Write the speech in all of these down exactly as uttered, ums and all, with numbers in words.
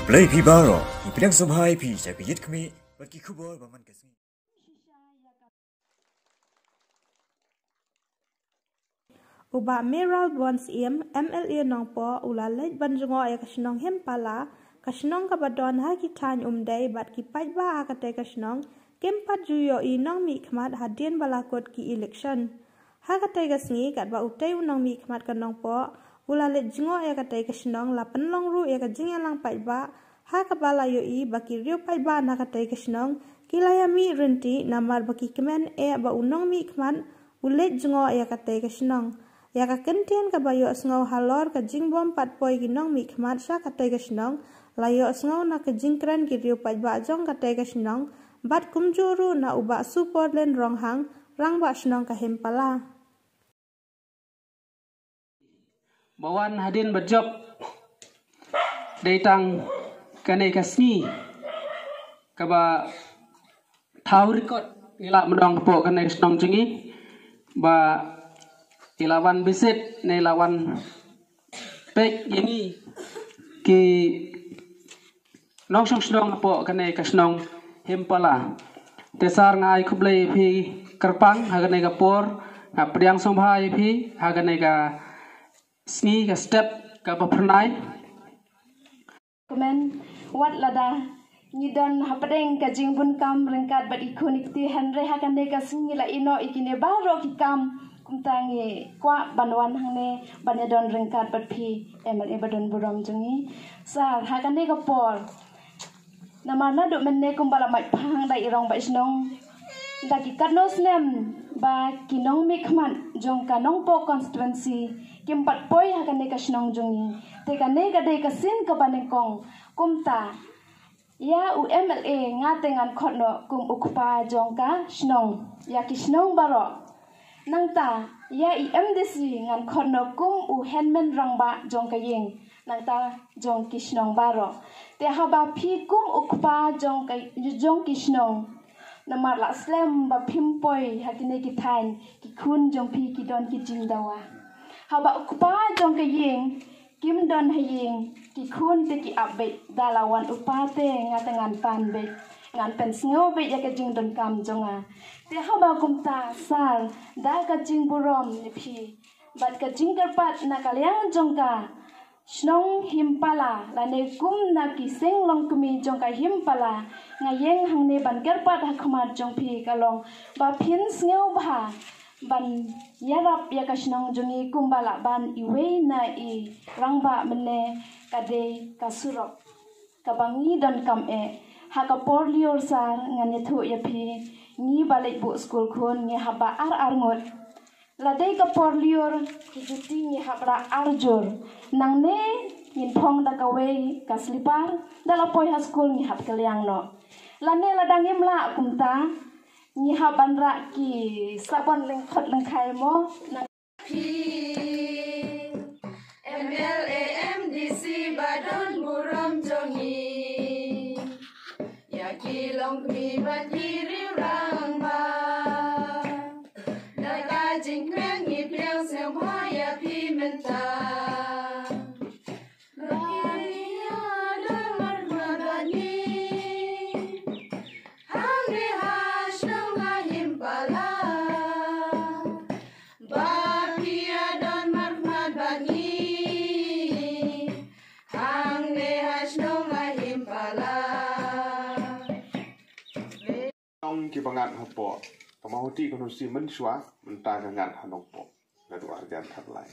Blei phi baroh, ngi pdiang sngewbha ïa phi sha ka Ïit Khmih bad ki khubor ba man ka sngi. U Bah Mayralborn Syiem, M L A Nongpoh, u la leit ban jngoh ïa ka shnong Himpala, ka shnong kaba don ha ki thaiñ Umdei bad ki paidbah ha katei ka shnong kim pat ju ïohi nongmihkhmat hadien ba la kut ki election. Ha katei ka sngi, katba utei u nongmihkhmat ka Nongpoh u la leit jngoh ïa katei ka shnong, la pynlong ruh ïa ka jingïalang paidbah, ha kaba la ïohi ba ki riew paidbah na katei ka shnong ki la ïamih rynti namar ba ki kmen eh ba u nongmihkhmat u leit jngoh ïa katei ka shnong. Ïa ka kyntien kaba ïohsngew halor ka jingbym pat poi ki nongmihkhmat sha katei ka shnong la ïohsngew na ka jingkren ki riew paidbah jong katei ka shnong, bad kumjuh ruh na u Bah Suporlen Ronghang, Rangbah Shnong ka Himpala. Ba wan hadien ba jop dei tang kane ka sngi kaba thaw record ngi la mdong hapoh kane ka shnong jong ngi, ba i la wan visit ne i la wan peit ïa ngi ki nongshong shnong hapoh kane ka shnong Himpala. Te sir, nga ai khublei ïa phi kyrpang ha kane ka por, nga pdiang sngewbha ïa phi ha kane ka sngi, ka step kaba phyrnai. Kmen, wat lada ngi don hapdeng ka jingbun kam ryngkat bad i khun i kti, hynrei ha kane ka sngi la ïehnoh ïa kine baroh ki kam, kumta ngi kwah ban wan hangne ban ïadon ryngkat bad phi, M L A ba don burom jong ngi. Sir, ha kane ka por, namar naduh mynne kumba la mait phang da i Rangbah Shnong, da ki katno snem ba ki nongmihkhmat jong ka Nongpoh constituency kim pat poi ha kane ka shnong jong ngi. Te kane ka dei ka sien kaba nyngkong. Kumta ïa u M L A nga te ngan khot noh kum u kpa jong ka shnong ïa ki shnong baroh. Nangta ïa i M D C ngan khot noh kum u hynmen rangbah jong ka ïing, nangta jong ki shnong baroh. Te haba phi kum u kpa jong ka, jong ki shnong, namar la slem ba phim poi ha kine ki thaiñ, ki khun jong phi ki don ki jingdawa. Haba u kpa jong ka ïing kim don ha ïing, ki khun te ki ap beit, da la wan u kpa te nga te ngan pan beit, ngan pynsngew beit ïa ka jingdonkam jong nga. Te haba kumta sir, da ka jingburom ïa phi bad ka jingkyrpad na ka liang jong ka shnong Himpala lane kum na ki seng longkmie jong ka Himpala, nga ïeng hangne ban kyrpad ha khmat jong phi ka long ba phin sngewbha ban ïarap ïa ka shnong jong ngi kumba lah ban iwei na i rangbah mynne, ka dei ka surok kaba ngi donkam eh. Ha ka por lyiur sir, ngan ïathuh ïa phi, ngi ba leit buh skul khun ngi hap ba ar ar ngut. La dei ka por lyiur ki juti ngi hap rah ar jur. Nangne ngin phong da kawei ka slipar, da la poi ha skul ngi hap kylliang noh. Lane lada ngim lah kumta, ngi hap ban rah ki sabon lyngkhot lyngkhai mo. Nang phi M L A M D C ba don burom jong ngi, ïa ki longkmie bad ki riew rangbah, da ka jingkmen ngi pdiang sngewbha ïa phi mynta. Ba phi ïa don markhmat bad ngi hangne ha shnong ha Himpala. Ba phi ïa don markhmat bad ngi hangne ha shnong ha Himpala. Nong kiba ngat hapoh Kamahuti constituency mynshuwa, mynta ka ngat ha Nongpoh. Naduh arjan khatlai.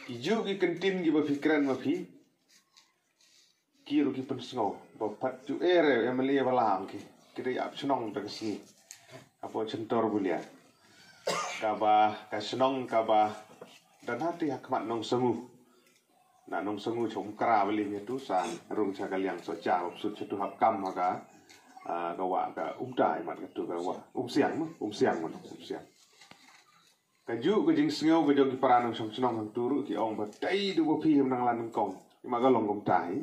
Ki ju ki kyntien kiba phi kren ma phi, ki ruh ki pynsngew ba pat ju eh re M L A ba la ong ki, ki dei ap shnong da ka sngi hapoh Chintor Bulia, kaba ka shnong kaba don hati ha khmat Nongsangu. Na Nongsangu cha Umkra ba lei ïa tu sa rung cha ka liang Sohcha, ba sut cha tu hap kam ha ka, ah, ka wah ka Umta, imat ka tu ka wah Umsiang ma, Umsiang ma, Umsiang. Ka ju ka jingsngew ka jong ki para nongshong shnong hangtu ruh ki ong ba dei du ba phi him nang lan nyngkong. Imat ka long kumta hi.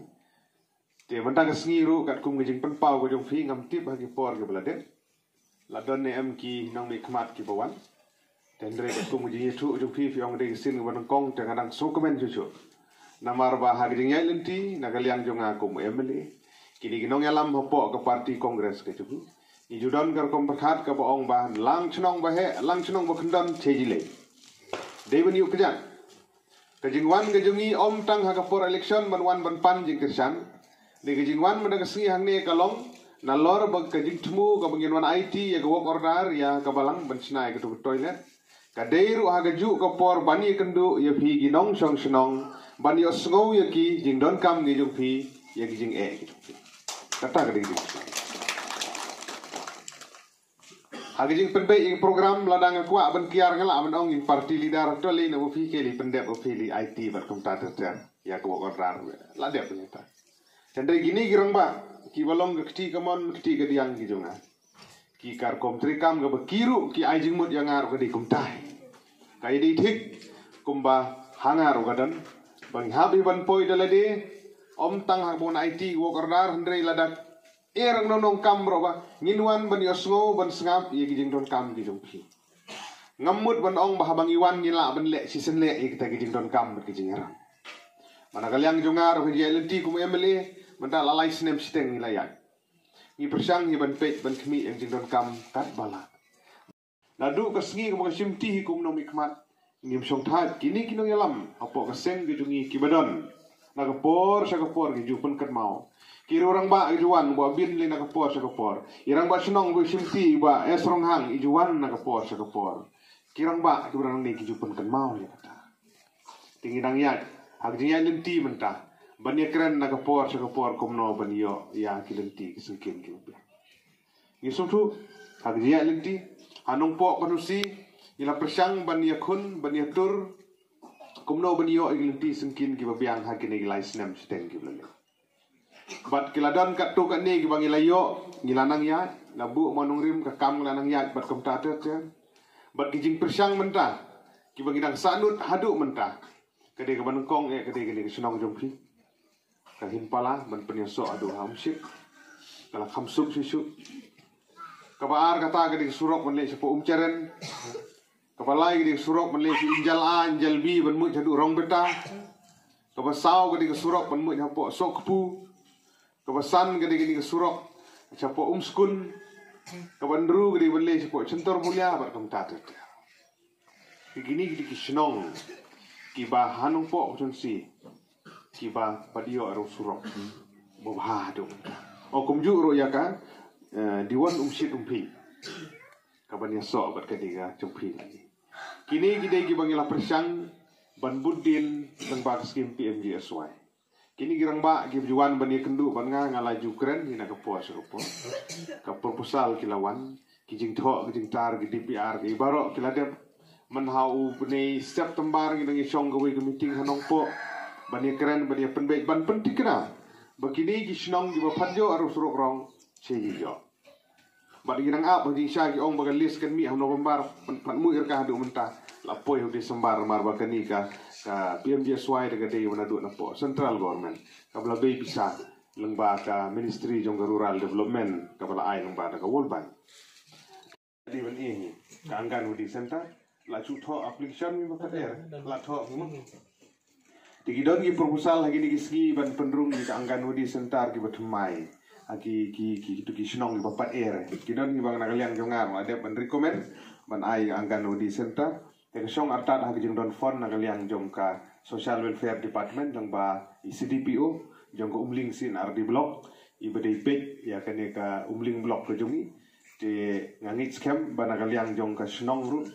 Te mynta ka sngi ruh katkum ka jingpynpaw ka jong phi, ngam tip ha ki por kiba la dep la don ne em ki nongmihkhmat kiba wan. Te hynrei katkum ka jingïathuh jong phi, phi ong dei ka sien kaba nyngkong, te nga dang sngewkmen shuh shuh. Namar ba ha ka jingïaid lynti na ka liang jong nga kum M L A, kine ki nongïalam hapoh ka party Congress ka jong ngi, ngi ju don ka rukom pyrkhat kaba ong ba lang shnong ba heh, lang shnong ba khyndon, che jilei. Dei ban ïuh kjat. Ka jingwan ka jong ngi ym tang ha ka por election ban wan ban pan jingkyrshan. Dei ka jingwan mynta ka sngi hangne ka long nalor ba ka jingthmu kaba ngin wan aiti ïa ka work order ïa ka balang ban shna ïa katu ka toilet. Ka dei ruh ha kajuh ka por ban ïakynduh ïa phi ki nongshong shnong, ban ïohsngew ïa ki jingdonkam ki jong phi, ïa ki jingeh ki jong phi. Kata ka dei ka jingeh. Ha ka jingpynbeit ïa ka program, lada nga kwah ban kiar nga lah ban ong ïa party leader, to lei na ba phi ki lei pyndep, ba phi lei aiti bad kumta ter ter ïa ka work order. La dep ïa ta. Hynrei kine ki rangbah kiba long ka kti kamon kti kadiang ki jong nga, ki kar kum treikam kaba ki ruh ki ai jingmut ïa nga ruh ka dei kumta. Ka dei thik kumba ha nga ruh ka don ba ngi hap hi ban poi da lade, ym tang ha kaba ngi aiti work order, hynrei lada er nongkam ruh ba ngin wan ban ïohsngew ban sngap ïa ki jingdonkam ki jong phi. Ngam mut ban ong ba haba ngi wan ngi lah ban leh shisien leh ïa kita ki jingdonkam bad ki jingïarap. Mana ka liang jong nga ruh ka jingïaid lynti kum M L A, mynta la lai snem shiteng ngi la ïaid. Ngi pyrshang hi ban peit ban khmih ïa ki jingdonkam katba lah. Naduh ka sngi kaba nga shimti hi kum nongmihkhmat, ngim shongthait kine ki nongïalam hapoh ka seng ka jong ngi kiba don na ka por sha ka por ki ju pynkynmaw. Ki riew rangbah ki ju wan ba bin lei na ka por sha ka por. I rangbah shnong ba shimti ba S Ronghang i ju wan na ka por sha ka por. Ki rangbah kiba don hangne ki ju pynkynmaw ïa kata. Te ngi dang ïaid ha ka jingïaid lynti mynta ban ïakren na ka por sha ka por kumno ban ïoh ïa ki lynti ki syngkien kiba biang. Ngi sngewthuh ha ka jingïaid lynti ha Nongpoh Khunsing ngi la pyrshang ban ïakhun ban ïatur kumno ban ïoh ïa ki lynti syngkien kiba biang ha kine ki lai snem shiteng kiba la leit. Bad ki la don katto katne kiba ngi la ïoh, ngi la nang ïaid, la buh mo nongrim ka kam ngi la nang ïaid bad kumta ter ter. Bad ki jingpyrshang mynta kiba ngi dang sahnud haduh mynta, ka dei kaba nyngkong eh ka dei kane ka shnong jong phi, ka Hinpala, ban pynïasoh haduh ha Umshit. Ka la kham suk shisha. Kaba ar kata ka dei ka surok ban leit shapoh Umcharen. Kaba lai ka dei ka surok ban leit sha Injal A, Injal B, ban muid haduh Rongbeta. Kaba saw ka dei ka surok ban muid hapoh Sohkpu. Kaba san ka dei kane ka surok shapoh Umskun. Kaba hynriew ka dei ban leit shapoh Chantor Bulia bad kumta ter ter. Ki kine ki dei ki shnong kiba ha Nongpoh Khunsing kiba pat ïoh ruh surok ba bha haduh. O kumjuh ruh ïa ka, eh, Diwon Umshit Umphi. Kaban ïasoh bad ka dei ka jong phi. Kine ki dei kiba ngi la pyrshang ban bud dien lyngba ka skim P M G S Y. Kine ki rangbah kiba ju wan ban ïakynduh bad nga, nga la ju kren hi na ka por sha ka por. Ka proposal ki la wan, ki jingthoh ki jingtar, ki D P R, ki baroh ki la dep. Mynha u bnai September ngi dang ïashong kawei ka meeting ha Nongpoh ban ïakren, ban ïapynbeit, ban pynthikna ba kine ki shnong kiba pat ïoh ruh surok rong, sha ïoh. Bad ngi dang ap ha jingshisha, ki ong ba ka list kan mih ha November, pat mih ïa ka haduh mynta la poi ha December, namar ba kane ka, ka P M G S Y da ka dei ba naduh napoh Central Government, kaba la bei pisa lyngba ka Ministry jong ka Rural Development, kaba la ai lyngba da ka World Bank. Dei ban ïa ngi ka Anganwadi Center, la shu thoh application mi ba pat er, la thoh mi. Te ki don ki proposal ha kine ki sngi ban pynrung ïa ka Anganwadi Center kiba thymmai ha ki, ki, ki, ki, ki shnong kiba pat er. Ki don kiba na ka liang jong nga ruh la dep ban recommend ban ai Anganwadi Center. Te ka shong artat ha ka jingdon fund na ka liang jong ka Social Welfare Department, lyngba i C D P O jong ka Umling C and R D Block, iba dei beit ïa kane ka Umling Block ka jong ngi. Te nga ngeit skhem ba na ka liang jong ka shnong ruh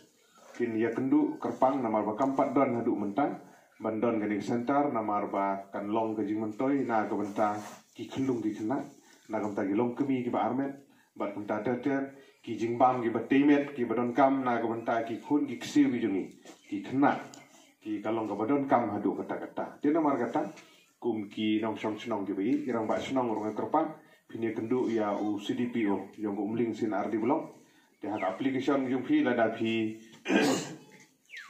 kin ïakynduh kyrpang, namar ba kam pat don haduh mynta ban don kane ka center, namar ba kan long ka jingmyntoi na ka bynta ki khyllung ki khynnah, na ka bynta ki longkmie kiba armet, bad kumta ter ter ki jingbam kiba tei met kiba donkam na ka bynta ki khun ki ksiew ki jong ngi, ki khynnah, ki ka long kaba donkam haduh katta katta. Te namar kata, kum ki nongshong shnong kiba ïeit, ki rangbah shnong ruh nga kyrpad phin ïakynduh ïa u C D P O jong ka Umling C and R D Block. Te ha ka application jong phi, lada phi,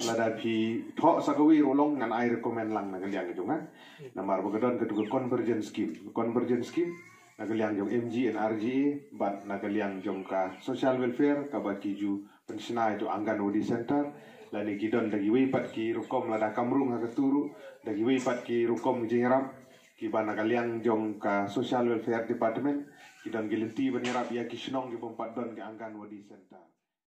lada phi thoh sa kawei ruh long, ngan ai recommend lang na ka liang ka jong nga. Namar ba ka don katu ka convergence scheme. Convergence scheme na ka liang jong M G and R G A bad na ka liang jong ka social welfare, kaba ki ju pynshna ïa tu Anganwadi Center. Lane ki don da kiwei pat ki rukom lada kam rung ha ka tu ruh, da kiwei pat ki rukom jingïarap kiba na ka liang jong ka Social Welfare Department ki don ki lynti ban ïarap ïa ki shnong ki bym pat don ki Anganwadi Center.